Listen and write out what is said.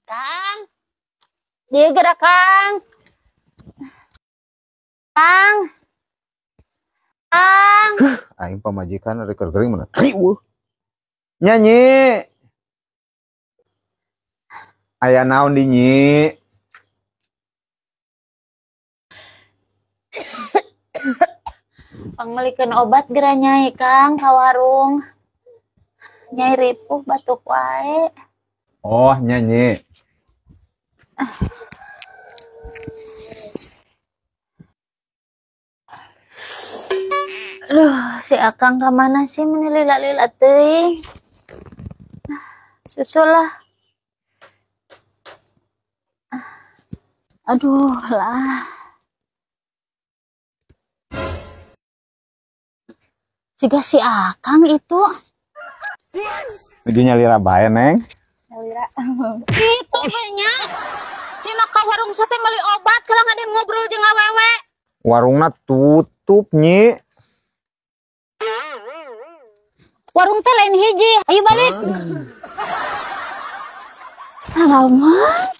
Kang. Dia gerak, Kang. Kang. Kang. Aing pamajikan ari keur gering mana riweuh. Nyanyi. Aya naon di nyi? Pangmelikeun obat geura nyai, Kang, ka warung. Nyai ripuh batuk wae. Oh, nyanyi. Aduh, si Akang ka mana sih meni lila-lila teuing. Susul lah. Aduh lah. Siga si Akang itu. Nuju nyalira bae, Neng. Nyalira. Itu kayaknya. Dina ka warung sate meuli obat kalau ngaden ngobrol jeung awewe. Warungna tutup, Nyi. Warung teh lain hiji. Ayo balik. Salaman.